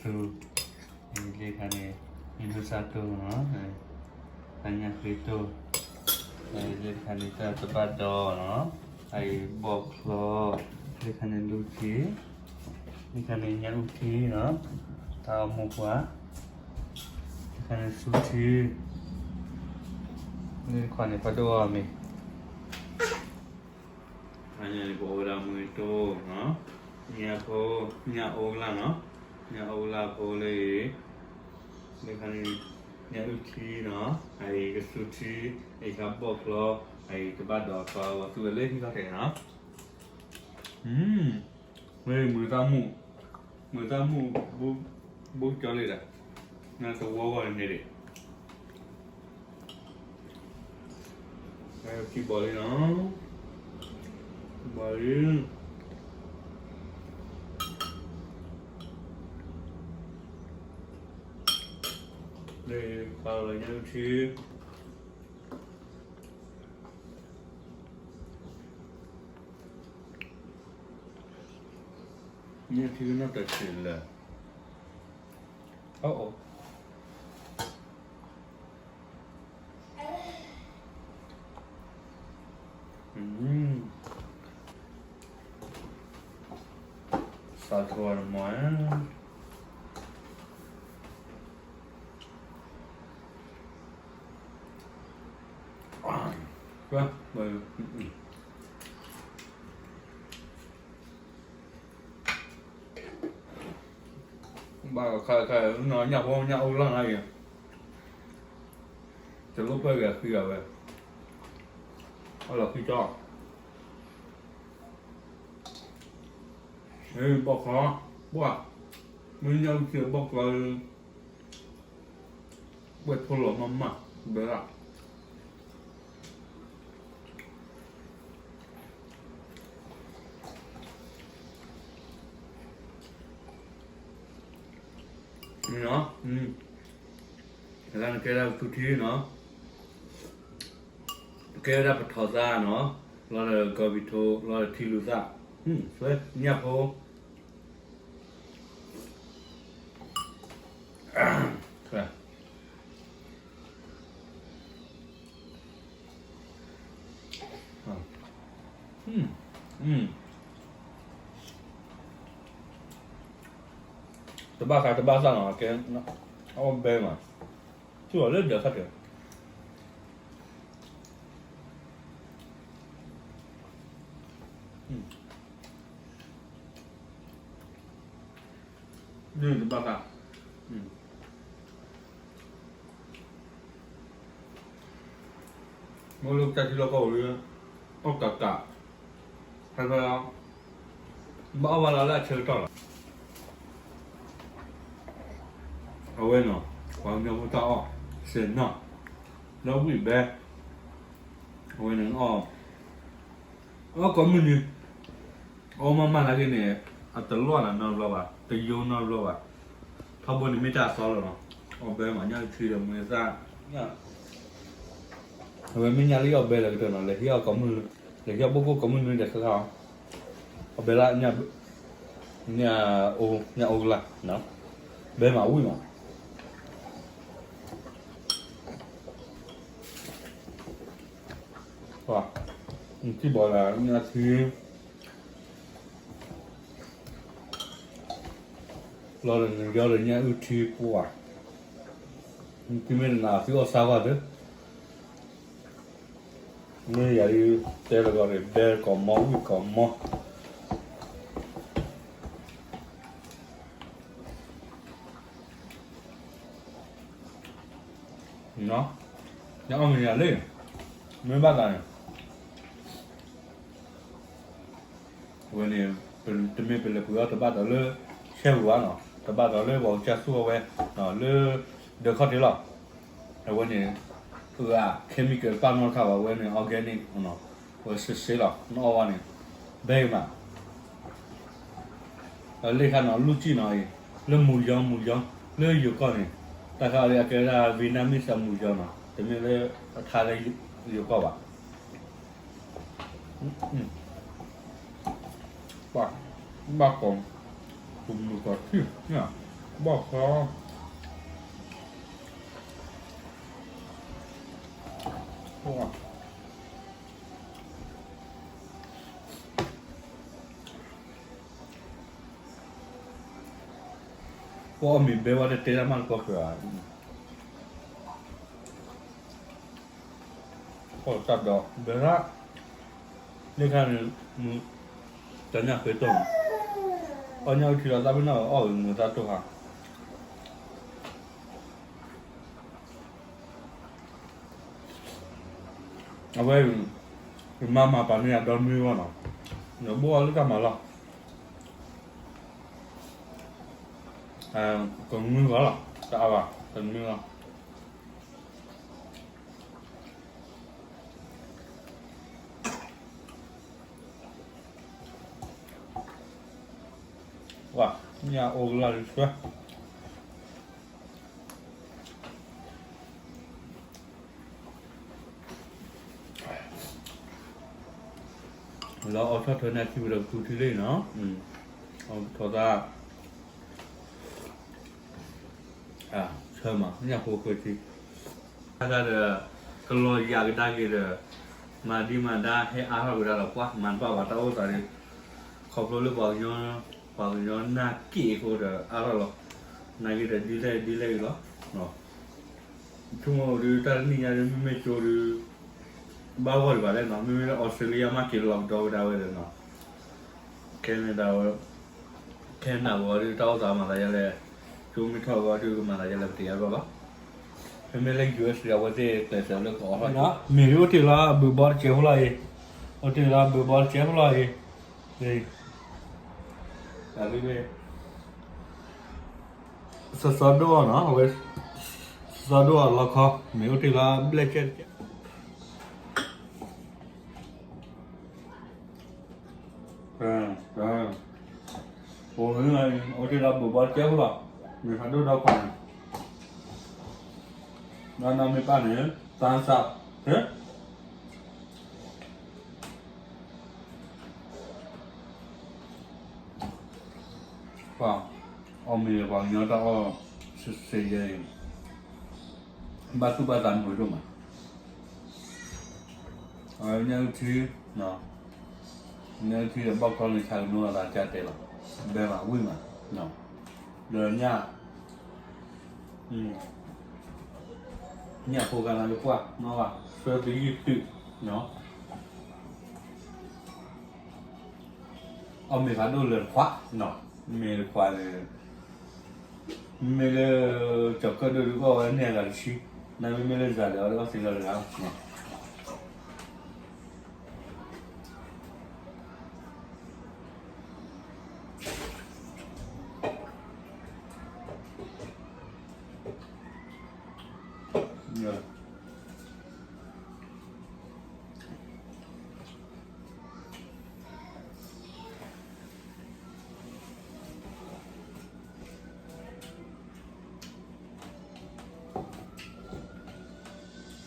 သူ, လၢတခါန့ၣ် မ့ၢ်ဒိၣ်စၢ်တိၢ်နီၤ, တၢ်ညၣ်ဃ့တိၢ်, လၢတခါန့ၣ် တၢ်တဘၣ်ဒီးနီၤ, အအံၤဘီၣ်ချီ, လၢတခါန့ၣ်လူထံ, လၢတခါန့ၣ်ညၣ်အုၣ်ထံနီၤ, တၢ်အီၣ်မိၢ်ပှၢ်, လၢတခါန့ၣ်ဆူထံ, လၢတခါန့ၣ် ဖးဒိၣ်အီၣ်မ့ၤ အညါန့ၣ် ပအိၣ်ဝဲဒၣ်မုၢ်တိၢ်နီၤ, ညၣ်ဖိ, ညၣ်အိကလၢ်နီၤ, ညၣ်အိကလၢ်ဖိလၢအံၤ, လၢခါန့ၣ် ညၣ်အုၣ်ထံနီၤ, အအံၤကဆူထံ, အအံၤခါဘီၣ်ချီ, အအံၤတဘၣ်ဒီးချီ အဝဲသူဝဲလၢဟံၣ်ခီၣ်ထံးနီၤ, မ့ၢ်မုာ်သၣ်မူၣ်, မုာ်သၣ်မူၣ်, ဘိကၠီလံဒီး, နတဝီဂီၢ်န့ၣ်န့ၣ်ဒံး ကံဘီလံနီၤ, ကံဘီလံ, လၢခါလီၤညၣ်အုၣ်ထံ, ညၣ်အုၣ်ထံကနီၣ်တၢ်ဆံးလၢာ်, အအိၣ် စးထီၣ်မီၤ, ဘၣ်ခါခါနီၤ ညၣ်ဖိညၣ်အိၣ်လီၢ်နၤအံၤ, တလိၣ်ဖဲဂၤဃံဂၤဝဲ, အလီၤဃံကၠီ, ဘီၣ်ချီ, ပှၢ်, မ့ၢ်ညၣ်အုၣ်ထံဘီၣ်ချီ, ဝဲထိၣ်လီၤမးမး, ဘဲဒၣ် နီၤ, လၢနကဲဒၣ်ကသူထံနီၤ, ကဲဝဲဒၣ်ပထီၣ်သၣ်နီၤ, လီၤဒီးကီၢ်ပံၤထိ, လီၤဒီးထံလူၤသၣ်, ဆွဲညၣ်ဖိ တဘၣ်ဃးတဘၣ်သၣ်နီၤ, ကဲ, အီၣ်ဘဲမး, သူၣ်လီၤလၢဒၢးခါတၢၢ်, ဒ်တဘၣ်သၣ်, မ့ၢ်လၢပတၢ်ထံလီၢ်ကီၢ်ပူၤလၢ အီၣ်ကးကး, ဖဲဖဲ ဘၣ်အီၣ်ဘၣ်လီၤလၢအဆၢကတီၢ်လီၤ. အဝဲနီၤ, ပှၤကညီဖိတၢ်အီၣ်, စဲးနီၢ်, ဒီးဝံၣ်ဘဲ, အဝဲန့ၣ်အီၣ်, အီၣ်ကိးမုၢ်နွံ, အီၣ်မးမးနာ်က့န့ၣ်, အတလီၢ်လၢနီတဘျီဘၣ်, တယိနီတဘျီဘၣ်, ထီဘိန့ၣ်မ့ၢ်တၢ်အသီလီၤနီၤ, အီၣ်ဘဲမးညၣ်အုၣ်ထံဒီးမုာ်သၣ်, အဝဲမ့ၢ်ညၣ်လၢအီၣ်ဘဲလၢကတၢၢ်နီၤ, လဲၤဟံးအီၣ်ကိးမုၢ်, လဲၤဟံးအီၣ်ဘိၣ်ကိၢ်ကိးမုၢ်နွံဒီးခဲခါ, အီၣ်ဘဲလၢ ညၣ်အိ, ညၣ်အိကလၢ်, ဘဲမးဝံၣ်မး, နထံၣ်ဘၣ်လၢညၣ်ထံ လီၤဒီးနယီဒီးညၣ်အုၣ်ထံပှၢ်, နထံၣ်မ့ၢ်တနာ်သုအီၣ်ဆါကွၢ်သ့, မ့ၢ်ယၤဒ်တဲလၢကီးန့ၣ် ဘဲကီးမီ ဝံၣ်ကီးမီ နအီၣ်မ့ၤယၤလံ, မ့ၢ်ဘၣ်သးန့ၣ် အဝဲန့ၣ် တမ့ၢ်ပလဲၤပှ့ၤအီၣ်တဘၣ်ဒီးလၢ ဆဲပူၤဘၣ်နီၤ, တဘၣ်ဒီးလၢပှၤကစၢ်သူၣ်အီၣ်ဝဲ လၢ ဒၢးခီၣ်ထံးလီၤ. အဝဲန့ၣ် အ chemical တဖၣ်နီတခါဘၣ်, အဝဲန့ၣ် organic နီၤ, အဝဲစ့စ့လီၤ, နအီၣ်ဝဲန့ၣ် ဘဲမး လၢခါနီၤ လူၢ်ကံၣ်နီၤအံၤ, လၢမူယီ မူယီ လၢယိၤကီၢ်န့ၣ်, တၢ်ခါလၢအကဲဝဲဒၣ် Vietnamese အမူယီနီၤ, တမ့ၢ်လၢအထါလၢယိၤကီၢ်ဘၣ်. ဘၣ်ကိး ပမုၢ်ကီၢ်ထံၣ်, ဘၣ် ဘီၣ်ဖီ ပအီၣ်မ့ၤဘဲဝဲတတဲတၢ်မးတကီၢ်ဃၢၤဧါ, ပီၣ်တၢ်ဒီးဘဲရၣ်, လၢခါန့ၣ်, တၢ်ညၣ်ဃ့တိၢ်, အီၣ်ညၣ်အုၣ်ထံလီၤသးပ့ၤနီၣ်အီၣ်ဂ့ၤမူသးတိၢ်ဟါ အဝဲ, ယမါမၤပာ်န့ၢ်ယၤဒီနွံဂီၢ်နီၤ, ယဘိၣ်အီၤလၢတၢ်မၤလီၢ်, ကနွံဂီၢ်လီၤ, တအါဘၣ်, ကနွံဂီၢ်. ဝါ, ညၣ်အိၣ်ကလၢ်လံဆွဲ လၢအီၣ်ထီၣ်ထၢန့ၣ်ထံဝဲဒီးကသူထံလံနီၤ, အီၣ်ထီၣ်သး ဆၢမး ညၣ်ဖိဃ့ထံ, တၢ်ဒီး, ကလီၤယၤကဒါက့ၤဒီး, မၤဒံမၤဒါဟဲအါထီၣ်ကဒါဒီးပှၤမၤတဘၣ်ဘၣ်တၢ်အိၣ်သးဒီး, ခီဖျိလၢပှၤကညီ, ပှၤကညီနၢ်က့ၣ်အဃိဒီးအါထီၣ်လီၤ, နာ်က့ဒီးဒ်လဲၣ်ဒ်လဲၣ်အံၤလီၤ. ဆိကမိၣ်ဒုးတၢ်တနံၣ်ညါဒုး မ့မ့ၢ်ကၠိဒုး, ဘၣ်ဂီၢ်ဒံးဘၣ်လဲၣ်နီၤ, မ့မ့ၢ်လၢအီစထြ့လယါမ့ၢ်က့ၤလီၤကဒီးဝဲဒၣ်နီၤ, ခဲန့ၣ်ဒၣ်ဝဲ, ခဲန့ၣ်ဝဲဒုးတၢ်အိၣ်သးမၤသးယါလဲၣ်, ကၠိမ့ၢ်ထီၣ်ဝဲဒုးကမၤသးယါလဲၣ်ပတယါဘၣ်ဘၣ်, မ့မ့ၢ်လၢ ယူၣ်အ့ၣ် အဝဲသ့ၣ်ကျဲးစၢးလၢကအီၣ်ထီၣ်, မ့ၢ်ဒုးအိၣ်တ့ၢ်လီၤဘုးဘီတစဲးဖိလီၤအံၤ, အိၣ်တ့ၢ်လီၤဘုးဘီတစဲးဖိလီၤအံၤ, တၢ်လၢ စီၤစီၤဒိၣ်အီၤနီၤ, အဝဲ, စီၤစီၤဒိၣ်အီၤလီခီ, မ့ၢ်အိၣ်တ့ၢ်လီၤဘျဲၣ်ကဲတကဲ, အိၣ်တ့ၢ်လီၤဘုးဘီတကဲဖိလီၤ, မ့ၢ်ဖးဒိၣ်ဒီခွါန့ၣ်, ဒီးနီၢ်မ့ၢ်ပၢ်န့ၣ်, သးစၢ်, ဟဲ ပှၤ, အီၣ်မ့ၤပှၤကညီတၢ်အီၣ်, စ့ယဲအံၤ, ဘၣ်သူၣ်ဘၣ်သးမုာ်ဒိၣ်မး, အဝဲညၣ်အုၣ်ထံ, ညၣ်အုၣ်ထံဒီးဘီၣ်ချီန့ၣ် ဆးကနိအသးကၢ်တဲလီၤ, ဘဲမးဝံၣ်မး, ဒီးညၣ် ညၣ်ဖိဂၤလၢပှၢ်နီၢ်ဘၣ် ဆွဲပယုၢ်တုာ်, အီၣ်မ့ၤဖးဒိၣ်လၢတခွး, မ့ၢ်တခွးန့ၣ်, မ့မ့ၢ်လၢ, ကၠီၤကၢၣ်ဒိၣ်ဒုးကအီၣ်ဝဲန့ၢ်အဂၤတဆံ, နမ့မ့ၢ်လၢစၤလဲၣ်အီၤဒုးအီၣ်သ့လီၤတဂၤလီၤ.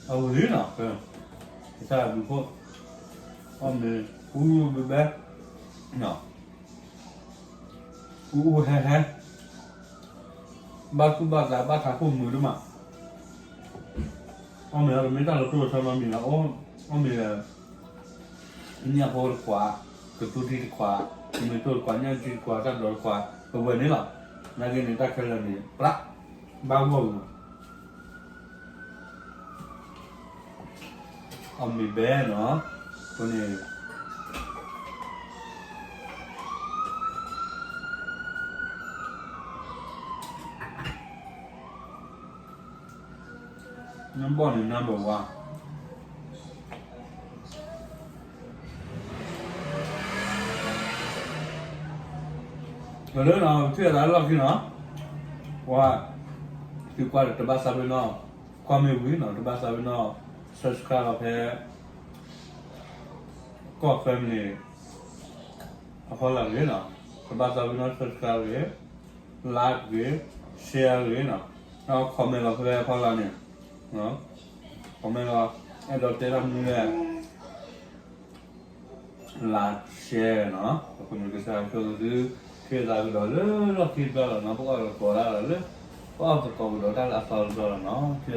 အဝဲနီၤ, ကစၢ်ဒုးခိၣ်, အီၣ်မ့ၤ, အူဘဲဘဲ, အူအူဟဲဟဲ, ဘၣ်သူၣ်ဘၣ်သးဘၣ်ထးခိၣ်မုာ်ဒိၣ်မး, အီၣ်မ့ၤအီၤတမ့ၢ်တၢ်လၢတိၢ်လၢဆၢနီတမံၤဘၣ်, အီၣ်မ့ၤ ညၣ်ဖိတခွး, ကသူထံတခွး, မ့ၤတိၢ်တခွး, ညၣ်ထံတခွး, တၢ်ဒိးတခွး, ပဝဲန့ၣ်လီၤ. နာ်က့န့ၣ် တၢ်ခဲလၢာ်န့ၣ် ပြး, ဘၣ်ဂီၢ်မး, အီၣ်မ့ၤဘဲနီၤ, အဃိန့ၣ် နဘီၣ်န့ၣ် number one. လၢနီၤ ပထံၣ်အသးလီၢ်ခံနီၤ, ပှၤ, သုကွၢ်ဒီးတဘၣ်သးပ့ၤနီၣ်, ကွၢ်မ့ၢ်ဝံၤနီၤ တဘၣ်သးပ့ၤနီၣ်, subscribe လီၤဖဲ ကီၢ် family အဖီလာ်တဂ့ၤနီၤ, တဘၣ်သးပ့ၤနီၣ် subscribe တဂ့ၤ, like တဂ့ၤ, share တဂ့ၤနီၤ, ဒီး comment လီၤဖဲအဖီလာ်န့ၣ်, comment လီၤ, အဲၣ်ဒိးတဲတၢ်မနုၤလဲၣ် like share နီၤ, အဃိန့ၣ်ကစၢ်ယွၤဆိၣ်ဂ့ၤသု, ဃ့သးကဒီးလၢလီၢ်ခံတဘျီလီၤနီၤ, ပကအီၣ်ကကိးတၢ်လီၤလၢ ပအီၣ်ကကိးကဒီးတၢ်လၢအသီတဘျီလီၤနီၤ.